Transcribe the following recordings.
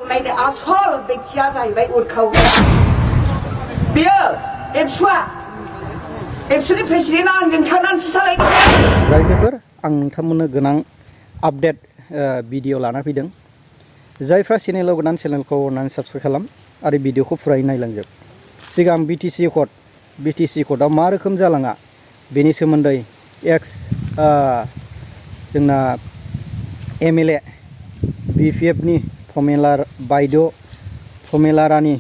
खावनायनि आसल बेक्तिया जाहैबाय उरखावग्रा बियो एबसुनि प्रेसिडेन्टआ आंजों थानानैसो सालायदों। रायजोफोर आं नोंथांमोननो गोनां आपडेट भिडिअ लाना फैदों। जायफ्रा चेनेलाव गोदान चेनेलखौ अननानै साबस्क्राइब खालाम आरो भिडिअखौ फुरायै नायलांजोब। सिगां बिटिसि कर्टआव मा रोखोम जालाङा बेनि सोमोन्दै एक्स जोंना एमएलए बिपिएफनि प्रमेला रानि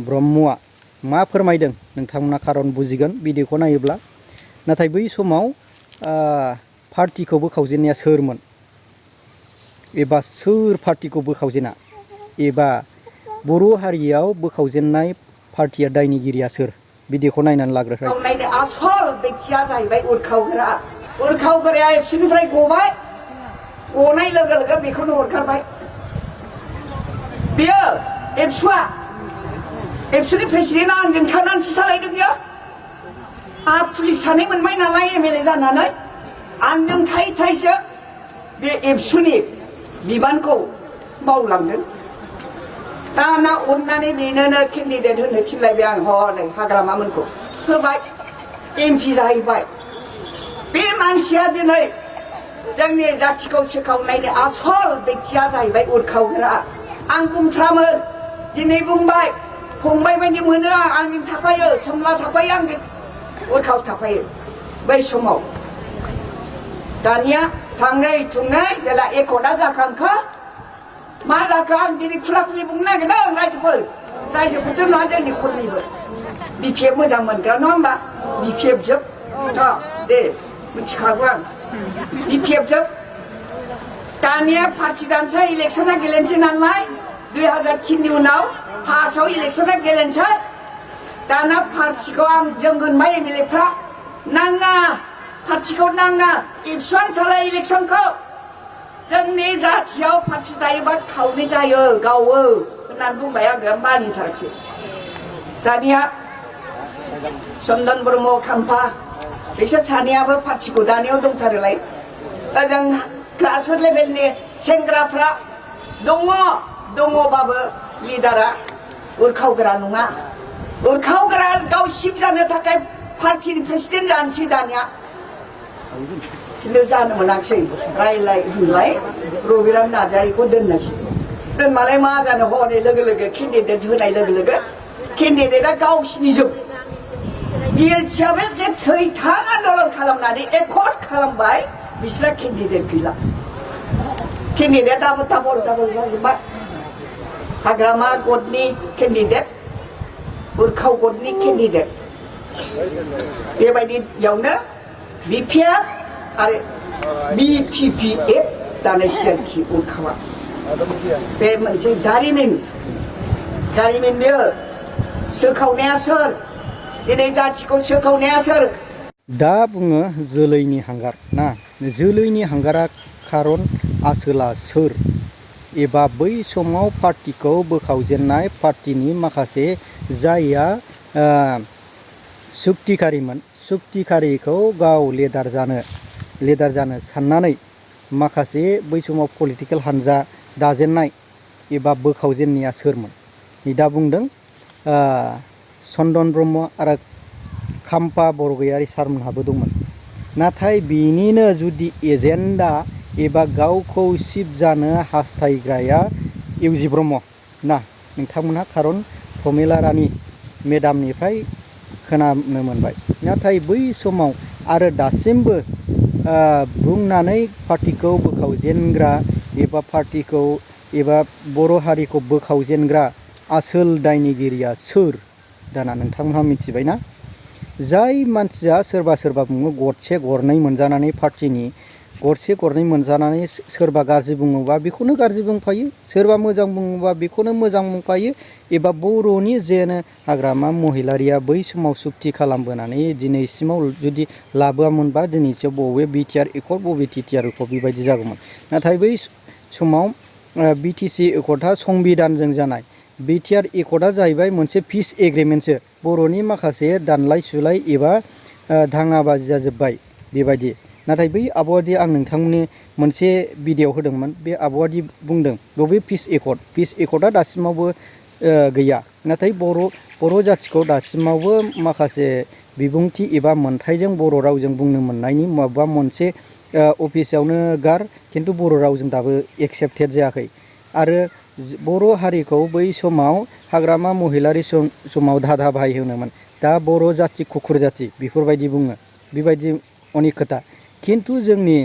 ब्रह्मआ मा फोरमायदों नोंथांमोना खारन बुजिगोन भिडिअखौ नायोब्ला। नाथाय बै समाव पार्टिखौ बोखावजेननाया सोरमोन एबा सोर पार्टिखौ बोखावजेना एबा बर' हारियाव बोखावजेननाय पार्टिया दायनिगिरिया सोर भिडिअखौ नायनानै लाग्रो। खावनायनि आसल बेक्तिया जाहैबाय उरखावग्राया एबसुनिफ्राय गबाय। गनाय लोगो लोगो बेखौनो हरखारबाय। बियो एबसुनि प्रेसिडेन्टआ आंजों थानानैसो सालायदों। बियो पुलिस सानै मोनबाय नालाय एमएलए जानानै आंजों थाइसो बे एबसुनि बिबानखौ मावलांदों। दाना अननानै बेनोनो केन्डिडेट होनो थिनलायबाय आं हनै हाग्रामामोनखौ होबाय एमपि जाहैबाय। बे मानसिया दिनै जोंनि जाथिखौ सोखावनायनि आसल बेक्तिया जाहैबाय उरखावग्रा। आं बुंफ्रामो दिनै बुंबाय फंबाय बायदि मोनो आंजों थाफायो सोमला थाफायो आंजों उरखाव थाफायो बै समाव। दानिया थाङै थुङै जेला एकर्डआ जाखांखो मा जाखो आं दिनै खुला खुलि बुंनो नागिरदों। रायजोफोरथ' नङा जोंनि खरनिबो बिपिएफ मोजां मोनग्रा नङा होमबा बिपिएफ जोब दे मिथिखागौ आं बिपिएफ जोब। दानिया पार्टि दानसै इलेक्सना गेलेनोसै नालाय 2003नि उनाव फार्स्टआव इलेक्सना गेलेनोसै। दाना पार्टिखौ आं जों होनबाय एमएलएफ्रा नाङा पार्टिखौ नाङा एबसुआनो सालाय इलेक्सनखौ। जोंनि जाथियाव पार्टि दायोबा खावनै जायो गावो होननानै बुंबाय आङो मानिथाराखिसै। दानिया चन्दन ब्रह्म खाम्फा बिसोर सानैयाबो पार्टिखौ दानायाव दंथारोलाय। ओजों ग्रासरुट लेभेलनि सेंग्राफ्रा दङबाबो लिडारा उरखावग्रा नङा। उरखावग्रा गाव सिफ जानो थाखाय पार्टिनि प्रेसिडेन्ट जानोसै दानिया खिन्थु जानो मोनाखिसै। रायलाय होनलाय रबिराम नार्जारिखौ दोनमालाय मा जानो हनै लोगो लोगो केन्डिडेट होनाय लोगो लोगो केन्डिडेटआ गावसिनिजोब। बिएलसिआबो जे थैथां आन्दलन खालामनानै एकर्ड खालामबाय बिस्रा केन्डिडेट गैला। केन्डिडेटआ डाबल जाजोब्बाय। हाग्रामा गटनि केन्डिडेट उरखाव गटनि केन्डिडेट बेबायदियावनो बिपिएफ आरो बिपिपिएफ दानायसै आरोखि उरखावा। बे मोनसे जारिमिन बेयो सोखावनाया सोर दिनै जाथिखौ सोखावनाया सोर। दा बुङो जोलैनि हांगार ना जोलैनि हांगारा खारन आसोला सोर एबा बै समाव पार्टिखौ बोखावजेननाय पार्टिनि माखासे जायहा सुक्तिकारिमोन सुक्तिकारिखौ गाव लिडार जानो साननानै माखासे बै समाव पलिटिकेल हानजा दाजेननाय एबा बोखावजेननाया सोरमोन। दा बुंदों चन्दन ब्रह्म आरो खाम्फा बरगयारि सारमोनहाबो दंमोन। नाथाय बिनिनो जुदि एजेन्डा एबा गावखौ चिफ जानो हास्थायग्राया UG ब्रह्म ना नोंथांमोनहा खारन प्रमेला रानि मेडामनिफ्राय खोनानो मोनबाय। नाथाय बै समाव आरो दासिमबो बुंनानै पार्टिखौ बोखावजेनग्रा एबा पार्टिखौ एबा बर' हारिखौ बोखावजेनग्रा आसोल दायनिगिरिया सोर दाना नोंथांमोनहा मिथिबायना। जाय मानसिया सोरबा बुङो गरसे गरनै मोनजानानै पार्टिनि गरसे गरनै मोनजानानै सोरबा गाज्रि बुङोबा बेखौनो गाज्रि बुंफायो सोरबा मोजां बुङोबा बेखौनो मोजां बुंफायो एबा बर'नि जेनो हाग्रामा महिलारिया बै समाव सुक्ति खालामबोनानै दिनैसिमाव जुदि लाबोआमोनबा दिनैसिम बबे बिटिआर एकर्ड बबे टिटिआर एकर्ड बेबायदि जागौमोन। नाथाय बै समाव बिटिसि एकर्डआ संबिधानजों जानाय बिटिआर एकर्डआ जाहैबाय मोनसे पिस एग्रिमेन्टसो बर'नि माखासे दानलाय सुलाय एबा दाङाबाजि जाजोब्बाय बेबायदि नाथाय बै आब'आदि आं नोंथांमोननि मोनसे भिडिअ होदोंमोन बे आब'आदि बुंदों बबे पिस एकर्डआ दासिमावबो गैया नाथाय बर' जाथिखौ दासिमावबो माखासे बिबुंथि एबा मोनथाइजों बर' रावजों बुंनो मोननायनि माबा मोनसे अफिसावनो गार खिन्थु बर' रावजों दाबो एक्सेप्टेड जायाखै आरो बर' हारिखौ बै समाव हाग्रामा महिलारि समाव दादा भाई होनोमोन दा बर' जाथि कुकुर जाथि बेफोरबायदि बुङो बेबायदि अनेक खोथा खिन्थु जोंनि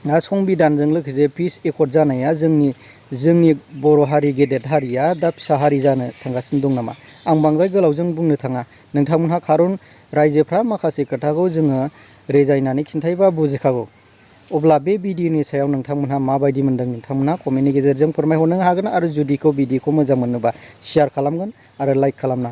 संबिधानजों लोगोसे पिस एकर्ड जानाया जोंनि बर' हारि गेदेर हारिया दा फिसा हारि जानो थांगासिनो दं नामा आं बांद्राय गोलावजों बुंनो थाङा नोंथांमोनहा खारन रायजोफ्रा माखासे खोथाखौ जोङो रेजायनानै खिन्थायोबा बुजिखागौ अब्ला बे भिडिअनि सायाव नोंथांमोनहा माबायदि मोनदों नोंथांमोनहा कमेन्टनि गेजेरजों फोरमायहरनो हागोन आरो जुदिखौ भिडिअखौ मोजां मोनोबा शेयार खालामगोन आरो लाइक खालामनो हागोन।